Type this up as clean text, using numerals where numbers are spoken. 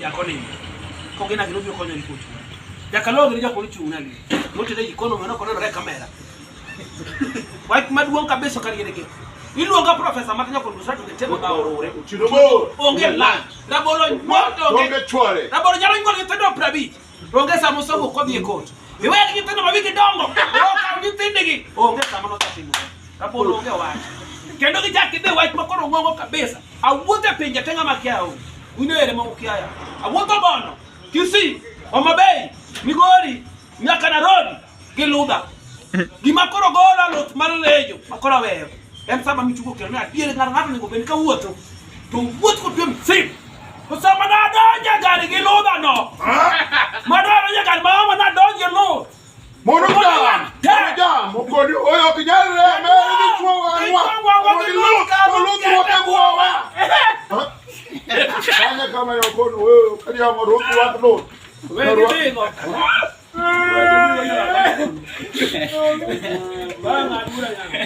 Jakonindo. Kogina gino biro konyo gi kochung'. Jakalogo gini jok mochung' nagi. Notere e jikon omiyo nokonenore e kamera. Wach maduong' kabisa kar yere gi. Iluonga profesa mar nyako ndusa to gitego ga orure. Otieno bor. Onge lunch. Rabolo nyuol to onge. Onge chwore. Rabolo nyalo nyuol nyithindo 50. To onge sama osomo kodhi e kot. Iwe gi nyithindo ma wigi dongo. Okaw nyithindigi. Onge sama nosetimo. Rabolo onge wach. Kendo gichak gidhi wach ma koro ng'ongo kabisa. Awuotho e pinje te ng'ama kia onge. Un ere ma ukiaya. Awuotho Bondo, Kisii, Homa Bay, Migori, nyaka Nairobi gi Ludha. Gima koro gola luth mar lejo ma koro aweyo. En sama michugo kelo ni adier ng'ato ng'ato onego bed ka wuotho. To wuoth kotwe msip. To sama nadonjo e gari gi Ludha no. Madonjo e gari ma nadonjo e luth. Mono jam, mono jam, okoni oyo ok nyalre, mere gi chwo wang'wa, mondo giluth, oluth ruoth e bwowa. Kanye kama yo okoni oyo, kadiamo ruoth rwak luth. We gidhigo. Bang' adura nyaka.